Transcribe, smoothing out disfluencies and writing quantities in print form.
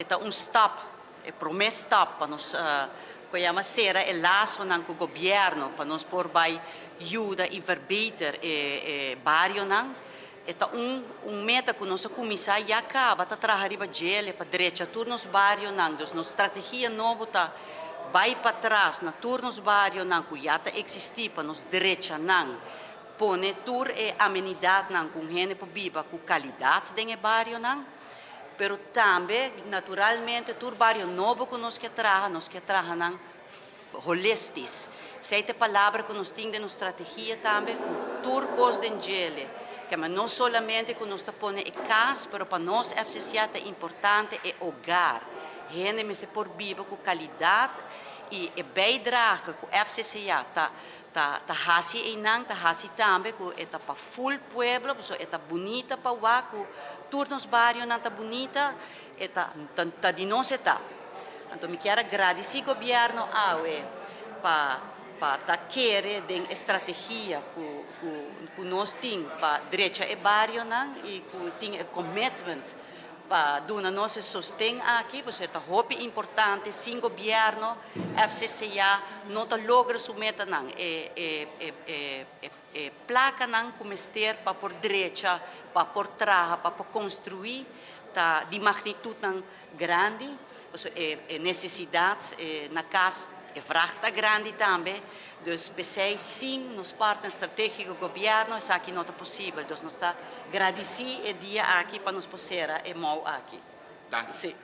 Ta un stap, e prome stap pa nos cu yama cera e lasonan cu gobierno pa nos por bay yuda y verbeter e barionan. E ta un meta cu nos a cuminsa ya caba ta traha riba djele pa drecha tur nos barionan. Dus nos strategia nobo ta bay patras na tur nos barionan cu ya ta existi pa nos drecha nan, pone tur e amenidadnan cu un hende por biba cu calidad den e barionan. Pero tambe, naturalmente, tur bario nobo cu nos ke traha, nos ke traha nan holistisch. Esey ta e palabra cu nos tin den nos strategia tambe, cu tur cos den djele. Kema no solamente cu nos ta pone e cas, pero pa nos FCCA ta importante e hogar. Hende mester por biba cu calidad y e bijdrage cu FCCA ta haci eynan ta haci tambe cu e ta pa full pueblo, pasobra e ta bunita pa wak cu tur nos barionan ta bunita, e ta di nos e ta. Anto mi kier a gradici gobierno awe pa ta kere den e strategia cu nos tin pa drecha e barionan y cu tin e commitment pa duna nos e sosten aki, pasobra e ta hopi importante. Sin gobierno FCCA no ta logra su metanan. E placanan cu mester pa por drecha, pa por traha, pa por construi ta di magnitudnan grandi, pasobra e necesidad na cas, e vraag ta grandi tambe. Dus p'esey sin nos partner strategico gobierno esaki no ta posibel. Dus nos ta gradici e dia aki pa nos por cera e mou aki. Danki. Si.